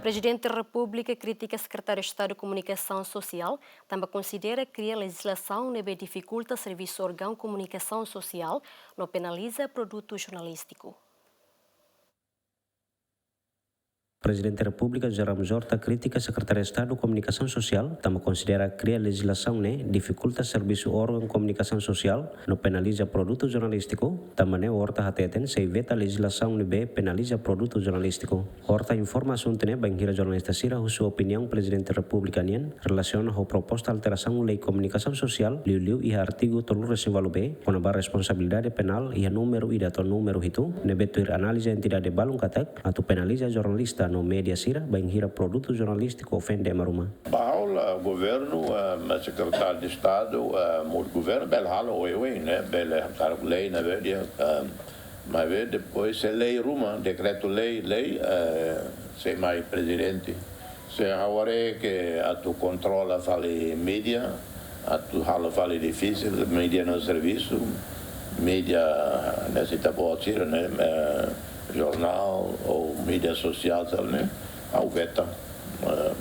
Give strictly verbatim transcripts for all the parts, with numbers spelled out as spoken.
Prezidente Repúblika kritika Sekretáriu Estadu Komunikasaun Sosiál, tanba konsidera kria lejizlasaun ne'ebé difikulta servisu órgaun komunikasaun sosiál no penaliza produtu jornalístiku. Prezidente Repúblika José Ramos Horta kritika Sekretáriu Estadu Komunikasaun Sosiál, tanba konsidera kria lejizlasaun ne'e difikulta servisu órgaun komunikasaun sosiál no penaliza produtu jornalístiku, tanba ne'e Horta hateten sei veta lejizlasaun ne'ebé penaliza produtu jornalístiku. Horta informa asuntu ne'e bainhira jornalista sira husu opiniaun Prezidente Repúblika nian relasiona ho proposta alterasaun Lei Komunikasaun Sosiál, liuliu iha artigu tolunulu-resin-ualu B, kona-ba responsabilidade penál iha númeru ida to'o númeru hitu, ne'ebé tuir análize entidade balun katak atu penaliza jornalista no média sira bainhira produtu jornalístiku ofende ema ruma. Ba ha'u, governu, eh, Sekretáriu Estadu, eh, mós governu bele halo oioin, ne'e, bele karik lei, ne'ebé dehan, eh, maibé depois se lei ruma, dekretu-lei, lei, eh, sei mai prezidente. Se ha'u haree katak atu kontrola fali média, atu halo fali difisil, média no servisu, média ne'e sei ita-boot sira, ne'e, eh, jornál ou média sosiál, sabe, ne'e, ha'u veta, eh,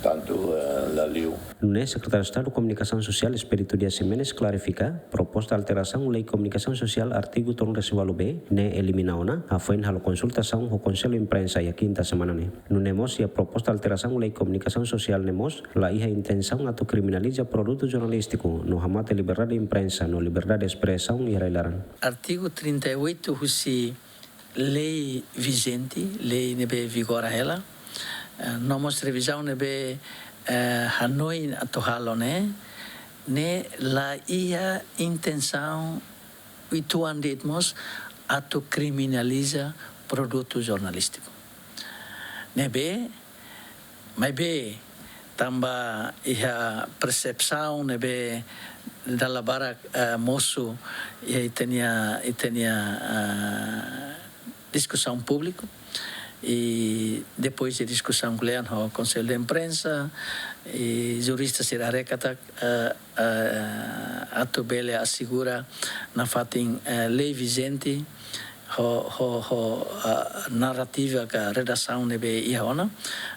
tantu, eh, la liu. Nune'e Sekretáriu Estadu Komunikasaun Sosiál Expedito Dias Ximenes klarifika, proposta alterasaun Lei Komunikasaun Sosiál artigu tolunulu-resin-ualu B ne'e elimina ona, hafoin halo konsultasaun ho Konsellu Imprensa iha kinta semana ne'e. Nune'e mós iha proposta alterasaun Lei Komunikasaun Sosiál ne'e mós la iha intensaun atu kriminaliza produtu jornalístiku no hamate liberdade imprensa no liberdade espresaun iha rai-laran. Artigu trinta e oito husi lei vijente, lei ne'ebé vigora hela, eh, no mós revizaun ne'ebé, eh, hanoin atu halo ne'e, ne'e la iha intensaun uitoan de'it mós atu kriminaliza produtu jornalístiku. Ne'ebé, maibé, tanba iha persepsaun ne'ebé dala barak, eh, mosu iha ita-nia, ita-nia, eh, diskusaun públiku. I depois de diskusaun kle'an ho Konsellu de Imprensa, i jurista sira haree katak, eh, eh, atu bele asegura nafatin, eh, lei vijente ho, ho, ho, eh, narrativa ka redasaun ne'ebé iha ona.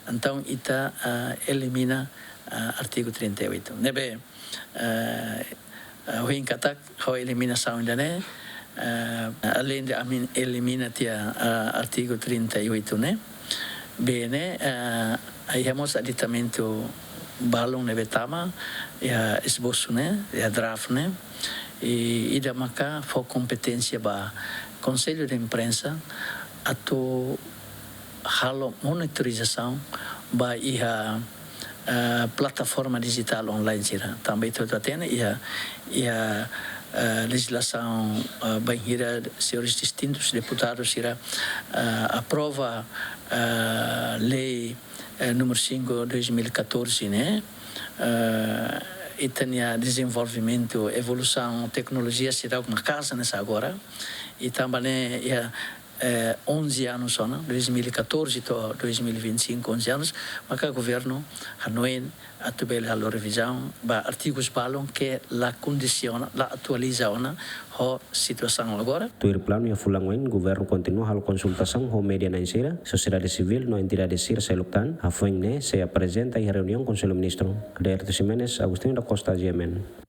Entaun ita, eh, elimina, eh, artigu trinta e oito. Ne'ebé, eh, eh, ohin katak ho eliminasaun ida-ne'e, eh, aleinde ami elimina tiha, eh, artigu trinta e oito ne'e, bele, eh, iha mós aditamentu balun ne'ebé tama, iha esbosu ne'e, iha draft ne'e, i ida maka fó kompeténsia ba Konsellu de Imprensa atu halo monitorizasaun ba iha, eh, plataforma dijitál online sira. Tanba ita hatene iha, iha, eh, lejizlasaun, eh, bainhira señores distintus deputadus sira, eh, aprova, eh, lei, eh, númeru cinco dois mil e catorze ne'e, eh, ita-nia dezenvolvimentu, evolusaun, teknolojia sira maka'as hanesan agora. I tanba ne'e iha, eh, onze anos ona, dois mil e catorze to'o dois mil e vinte e cinco, onze anos, maka governu hanoin atu bele halo revizaun ba artigus balun ke la kondisiona, la atualiza ona ho situasaun agora. Tuir planu iha fulan oin, governu kontinua halo konsultasaun ho média na'in sira, sosiedade sivíl no entidade sira seluk tan, hafoin ne'e sei aprezenta iha reuniaun Konsellu Ministru. Adérito Ximenes, Agostinho da Costa, G M N.